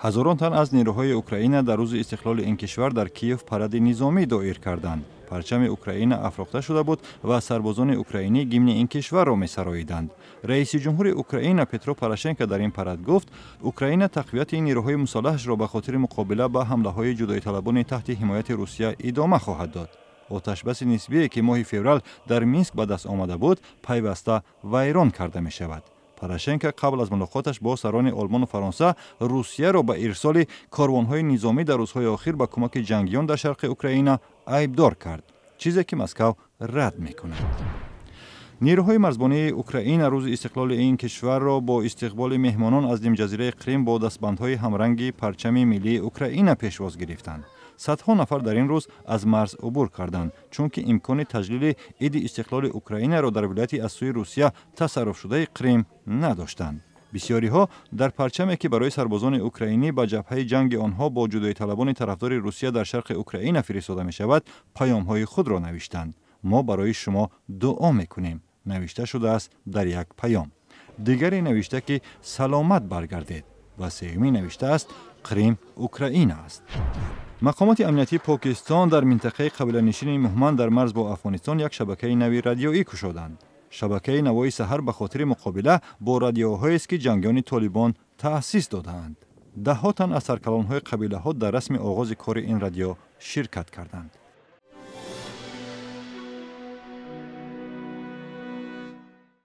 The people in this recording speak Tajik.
Ҳазорон тан аз нерӯҳои Украина дар рӯзи истиқлоли ин кишвар дар Киев паради низомӣ доир карданд. Парчами Украина афрохта шуда буд ва сарбозони украинӣ гимни ин кишварро месароиданд. Раиси ҷумҳури Украина Петро Порошенко дар ин парад гуфт, Украина тақвияти нерӯҳои мусаллаҳашро ба хотири муқобила ба ҳамлаҳои ҷудоиталабони таҳти ҳимояти Русия идома хоҳад дод. Оташбаси нисбие, ки моҳи феврал дар Минск ба даст омада буд, пайваста вайрон карда мешавад. Порошенко қабл аз мулоқоташ бо сарони Олмону Фаронса Русияро ба ирсоли корвонҳои низомӣ дар рӯзҳои охир ба кӯмаки ҷангиён дар шарқи Украина айбдор кард, чизе ки Москав рад мекунад. Нерӯҳои марзбонии Украина рӯзи истиқлоли ин кишварро бо истиқболи меҳмонон аз нимҷазираи Қрим бо дастбандҳои ҳамранги парчами миллии Украина пешвоз гирифтанд. Садҳо нафар дар ин рӯз аз марз убур карданд, чунки имкони таҷлили иди истиқлоли Украинаро дар вилояти аз сӯи Русия тасарруфшудаи Қрим надоштанд. Бисёриҳо дар парчаме, ки барои сарбозони украинӣ ба ҷабҳаи ҷанги онҳо бо ҷудоиталабони тарафдори Русия дар шарқи Украина фиристода мешавад, паёмҳои худро навиштанд. «Мо барои шумо дуо мекунем», навишта шудааст дар як паём. Дигаре навишта, ки «Саломат баргардед», ва сеюмӣ навиштааст: «Қрим Украина аст». Мақомоти амниятии Покистон дар минтақаи қабиланишини Муҳманд дар марз бо Афғонистон як шабакаи нави радиоӣ кушоданд. Шабакаи Навои саҳар ба хотири муқобила бо радиоҳоест, ки ҷангиёни Толибон таъсис додаанд. Даҳҳо тан аз саркалонҳои қабилаҳо дар расми оғози кори ин радио ширкат карданд.